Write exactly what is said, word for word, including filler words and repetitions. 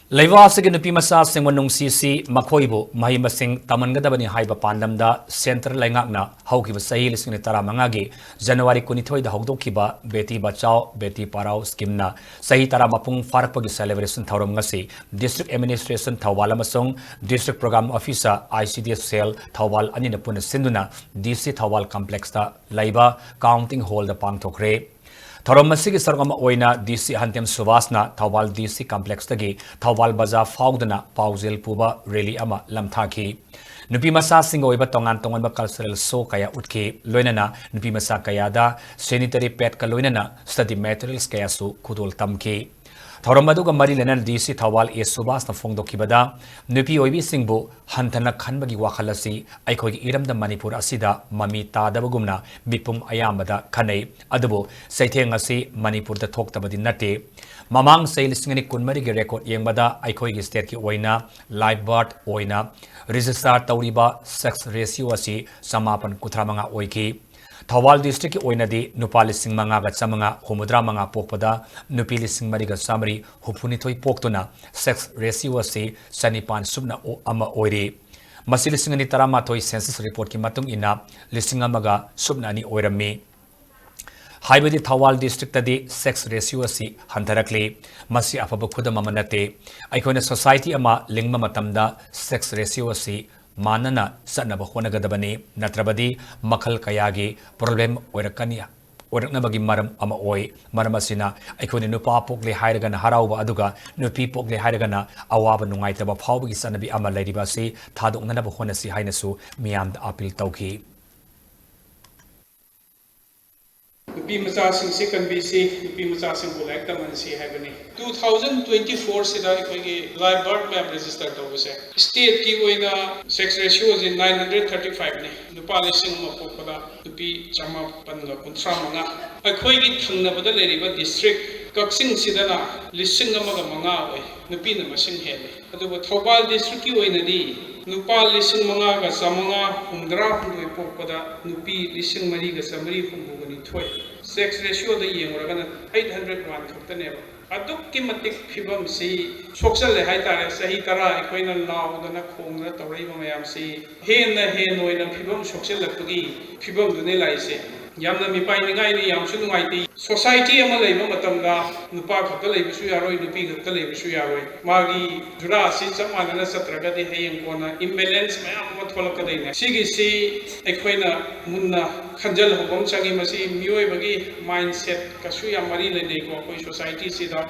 ꯂꯩꯕꯥꯛ ꯑꯁꯤꯒꯤ ꯅꯨꯄꯤ ꯃꯆꯥꯁꯤꯡꯕꯨ ꯅꯨꯡꯁꯤꯁꯤ, ꯃꯈꯣꯏꯕꯨ ꯃꯍꯩ ꯃꯁꯤꯡ ꯇꯝꯍꯟꯒꯗꯕꯅꯤ ꯍꯥꯏꯕ ꯄꯥꯟꯗꯝꯗ ꯁꯦꯟꯇꯔ ꯂꯩꯉꯥꯛꯅ ꯍꯧꯈꯤꯕ ꯆꯍꯤ ꯂꯤꯁꯤꯡ ꯑꯅꯤ ꯇꯔꯥꯃꯉꯥꯒꯤ ꯖꯅꯋꯥꯔꯤ ꯀꯨꯟꯅꯤꯊꯣꯏꯗ ꯍꯧꯗꯣꯛꯈꯤꯕ ꯕꯦꯇꯤ ꯕꯆꯥꯎ ꯕꯦꯇꯤ ꯄꯔꯥꯎ ꯁ꯭ꯀꯤꯝꯅ ꯆꯍꯤ ꯇꯔꯥ ꯃꯄꯨꯡ ꯐꯥꯔꯛꯄꯒꯤ celebration ꯊꯧꯔꯝ ꯉꯁꯤ District Administration ꯊꯧꯕꯥꯜ ꯑꯃꯁꯨꯡ District Program Officer, I C D S Cell Thoubal ꯑꯅꯤꯅ ꯄꯨꯟꯅ ꯁꯤꯟꯗꯨꯅ D C ꯊꯧꯕꯥꯜ complexꯇ ꯂꯩꯕ counting hallꯗ ꯄꯥꯡꯊꯣꯛꯈ꯭ꯔꯦ꯫ ꯊꯧꯔꯝ ꯑꯁꯤꯒꯤ ꯁꯔꯨꯛ ꯑꯃ ꯑꯣꯏꯅ D C ꯍꯟꯇꯦꯝ ꯁꯨꯕꯥꯁꯅ Thoubal D C complexꯇꯒꯤ Thoubal ꯕꯖꯥꯔ ꯐꯥꯎꯗꯨꯅ ꯄꯥꯎꯖꯦꯜ ꯄꯨꯕ rally ꯑꯃ ꯂꯝꯊꯥꯈꯤ꯫ ꯅꯨꯄꯤ ꯃꯆꯥꯁꯤꯡꯒꯤ ꯑꯣꯏꯕ ꯇꯣꯉꯥꯟ ꯇꯣꯉꯥꯟꯕ cultural show ꯀꯌꯥ ꯎꯠꯈꯤ, ꯂꯣꯏꯅꯅ ꯅꯨꯄꯤ ꯃꯆꯥ ꯀꯌꯥꯗ sanitary padꯀ ꯂꯣꯏꯅꯅ study materials ꯀꯌꯥꯁꯨ ꯈꯨꯗꯣꯜ ꯇꯝꯈꯤ꯫ ꯊꯧꯔꯝ ꯑꯗꯨꯒ ꯃꯔꯤ ꯂꯩꯅꯅ D C ꯊꯧꯕꯥꯜ A ꯁꯨꯕꯥꯁꯅ ꯐꯣꯡꯗꯣꯛꯈꯤꯕꯗ, ꯅꯨꯄꯤ ꯑꯣꯏꯕꯤꯁꯤꯡꯕꯨ ꯍꯟꯊꯅ ꯈꯟꯕꯒꯤ ꯋꯥꯈꯜ ꯑꯁꯤ ꯑꯩꯈꯣꯏꯒꯤ ꯏꯔꯝꯗꯝ ꯃꯅꯤꯄꯨꯔ ꯑꯁꯤꯗ ꯃꯃꯤ ꯇꯥꯗꯕꯒꯨꯝꯅ ꯃꯤꯄꯨꯝ ꯑꯌꯥꯝꯕꯗ ꯈꯟꯅꯩ꯫ ꯑꯗꯨꯕꯨ ꯆꯩꯊꯦꯡ ꯑꯁꯤ ꯃꯅꯤꯄꯨꯔꯗ ꯊꯣꯛꯇꯕꯗꯤ ꯅꯠꯇꯦ꯫ ꯃꯃꯥꯡ ꯆꯍꯤ ꯂꯤꯁꯤꯡ ꯑꯅꯤ ꯀꯨꯟꯃꯔꯤꯒꯤ record ꯌꯦꯡꯕꯗ ꯑꯩꯈꯣꯏꯒꯤ stateꯀꯤ ꯑꯣꯏꯅ live birth ꯑꯣꯏꯅ register ꯇꯧꯔꯤꯕ sex ratio ꯑꯁꯤ ꯆꯃꯥꯄꯟ ꯀꯨꯟꯊ꯭ꯔꯥ ꯃꯉꯥ ꯑꯣꯏꯈꯤ꯫ ꯊꯧꯕꯥꯜ districtꯀꯤ ꯑꯣꯏꯅꯗꯤ ꯅꯨꯄꯥ ꯂꯤꯁꯤꯡ ꯃꯉꯥꯒ ꯆꯥꯃꯉꯥ ꯍꯨꯝꯐꯨꯇꯔꯥ ꯃꯉꯥ ꯄꯣꯛꯄꯗ ꯅꯨꯄꯤ ꯂꯤꯁꯤꯡ ꯃꯔꯤꯒ ꯆꯥꯃꯔꯤ ꯍꯨꯝꯐꯨꯅꯤꯊꯣꯏ ꯄꯣꯛꯇꯨꯅ sex ratio ꯑꯁꯤ ꯆꯅꯤꯄꯥꯟ ꯁꯨꯞꯅ ꯑꯃ ꯑꯣꯏꯔꯤ꯫ ꯃꯁꯤ ꯂꯤꯁꯤꯡ ꯑꯅꯤ ꯇꯔꯥꯃꯥꯊꯣꯏ census reportꯀꯤ ꯃꯇꯨꯡ ꯏꯟꯅ ꯂꯤꯁꯤꯡ ꯑꯃꯒ ꯁꯨꯞꯅ ꯑꯅꯤ ꯑꯣꯏꯔꯝꯃꯤ꯫ ꯍꯥꯏꯕꯗꯤ ꯊꯧꯕꯥꯜ districtꯇꯗꯤ sex ratio ꯑꯁꯤ ꯍꯟꯊꯔꯛꯂꯤ꯫ ꯃꯁꯤ ꯑꯐꯕ ꯈꯨꯗꯝ ꯑꯃ ꯅꯠꯇꯦ꯫ ꯑꯩꯈꯣꯏꯅ society ꯑꯃ ꯂꯤꯡꯕ ꯃꯇꯝꯗ sex ratio ꯑꯁꯤ ꯃꯥꯟꯅꯅ ꯆꯠꯅꯕ ꯍꯣꯠꯅꯒꯗꯕꯅꯤ, ꯅꯠꯇ꯭ꯔꯕꯗꯤ ꯃꯈꯜ ꯀꯌꯥꯒꯤ problem ꯑꯣꯏꯔꯛꯀꯅꯤ, ꯑꯣꯏꯔꯛꯅꯕꯒꯤ ꯃꯔꯝ ꯑꯃ ꯑꯣꯏ꯫ ꯃꯔꯝ ꯑꯁꯤꯅ ꯑꯩꯈꯣꯏꯅ ꯅꯨꯄꯥ ꯄꯣꯛꯂꯦ ꯍꯥꯏꯔꯒꯅ ꯍꯔꯥꯎꯕ, ꯑꯗꯨꯒ ꯅꯨꯄꯤ ꯄꯣꯛꯂꯦ ꯍꯥꯏꯔꯒꯅ ꯑꯋꯥꯕ ꯅꯨꯡꯉꯥꯏꯇꯕ ꯐꯥꯎꯕꯒꯤ ꯆꯠꯅꯕꯤ ꯑꯃ ꯂꯩꯔꯤꯕ ꯑꯁꯤ ꯊꯥꯗꯣꯛꯅꯅꯕ ꯍꯣꯠꯅꯁꯤ ꯍꯥꯏꯅꯁꯨ ꯃꯤꯌꯥꯝꯗ appeal ꯇꯧꯈꯤ꯫ ꯅꯨꯄꯤ ꯃꯆꯥꯁꯤꯡꯁꯤ ꯀꯟꯕꯤꯁꯤ, ꯅꯨꯄꯤ ꯃꯆꯥꯁꯤꯡꯕꯨ ꯂꯥꯏꯔꯤꯛ ꯇꯝꯍꯟꯁꯤ ꯍꯥꯏꯕꯅꯤ꯫ Two thousand twenty fourꯁꯤꯗ ꯑꯩꯈꯣꯏꯒꯤ live birth ꯃꯌꯥꯝ register ꯇꯧꯕꯁꯦ, stateꯀꯤ ꯑꯣꯏꯅ sex ratioꯁꯤ nine hundred thirty fiveꯅꯤ, ꯅꯨꯄꯥ ꯂꯤꯁꯤꯡ ꯑꯃ ꯄꯣꯛꯄꯗ ꯅꯨꯄꯤ ꯆꯃꯥꯄꯟꯒ ꯀꯨꯟꯊ꯭ꯔꯥ ꯃꯉꯥ꯫ ꯑꯩꯈꯣꯏꯒꯤ ꯊꯪꯅꯕꯗ ꯂꯩꯔꯤꯕ district ꯀꯛꯆꯤꯡꯁꯤꯗꯅ ꯂꯤꯁꯤꯡ ꯑꯃꯒ ꯃꯉꯥ ꯑꯣꯏ, ꯅꯨꯄꯤꯅ ꯃꯁꯤꯡ ꯍꯦꯜꯂꯤ꯫ ꯑꯗꯨꯕꯨ ꯊꯧꯕꯥꯜ districtꯀꯤ ꯑꯣꯏꯅꯗꯤ ꯅꯨꯄꯥ ꯂꯤꯁꯤꯡ ꯃꯉꯥꯒ ꯆꯥꯃꯉꯥ ꯍꯨꯝꯗ꯭ꯔꯥ ꯍꯨꯝꯗꯣꯏ ꯄꯣꯛꯄꯗ ꯅꯨꯄꯤ ꯂꯤꯁꯤꯡ ꯃꯔꯤꯒ ꯆꯥꯃꯔꯤ ꯍꯨꯝꯐꯨꯒ ꯅꯤꯊꯣꯏ꯫ Sex ratioꯗ ꯌꯦꯡꯉꯨꯔꯒꯅ eight hundred one ꯈꯛꯇꯅꯦꯕ꯫ ꯑꯗꯨꯛꯀꯤ ꯃꯇꯤꯛ ꯐꯤꯕꯝꯁꯤ ꯁꯣꯛꯆꯜꯂꯦ ꯍꯥꯏꯇꯥꯔꯦ꯫ ꯆꯍꯤ ꯇꯔꯥ ꯑꯩꯈꯣꯏꯅ ꯂꯥꯎꯗꯅ ꯈꯣꯡꯗꯅ ꯇꯧꯔꯛꯏꯕ ꯃꯌꯥꯝꯁꯤ ꯍꯦꯟꯅ ꯍꯦꯟꯅ ꯑꯣꯏꯅ ꯐꯤꯕꯝ ꯁꯣꯛꯆꯜꯂꯛꯄꯒꯤ ꯐꯤꯕꯝꯗꯨꯅꯤ ꯂꯥꯛꯏꯁꯦ꯫ ꯌꯥꯝꯅ ꯃꯤꯄꯥꯏꯅꯤꯡꯉꯥꯏꯅꯤ, ꯌꯥꯝꯁꯨ ꯅꯨꯡꯉꯥꯏꯇꯦ꯫ ꯁꯣꯁꯥꯏꯇꯤ ꯑꯃ ꯂꯩꯕ ꯃꯇꯝꯗ ꯅꯨꯄꯥ ꯈꯛꯇ ꯂꯩꯕꯁꯨ ꯌꯥꯔꯣꯏ, ꯅꯨꯄꯤ ꯈꯛꯇ ꯂꯩꯕꯁꯨ ꯌꯥꯔꯣꯏ꯫ ꯃꯥꯒꯤ ꯖꯨꯔꯥ ꯑꯁꯤ ꯆꯞ ꯃꯥꯟꯅꯅ ꯆꯠꯇ꯭ꯔꯒꯗꯤ ꯍꯌꯦꯡ ꯀꯣꯟꯅ ꯏꯝꯕꯦꯂꯦꯟꯁ ꯃꯌꯥꯝ ꯑꯃ ꯊꯣꯛꯂꯛꯀꯗꯣꯏꯅꯦ꯫ ꯁꯤꯒꯤꯁꯤ ꯑꯩꯈꯣꯏꯅ ꯃꯨꯟꯅ ꯈꯟꯖꯤꯜꯍꯧꯕ ꯑꯃ ꯆꯪꯉꯤ꯫ ꯃꯁꯤ ꯃꯤꯑꯣꯏꯕꯒꯤ ꯃꯥꯏꯟꯁꯦꯠꯀꯁꯨ ꯌꯥꯝ ꯃꯔꯤ ꯂꯩꯅꯩꯀꯣ꯫ ꯑꯩꯈꯣꯏ ꯁꯣꯁꯥꯏꯇꯤꯁꯤꯗ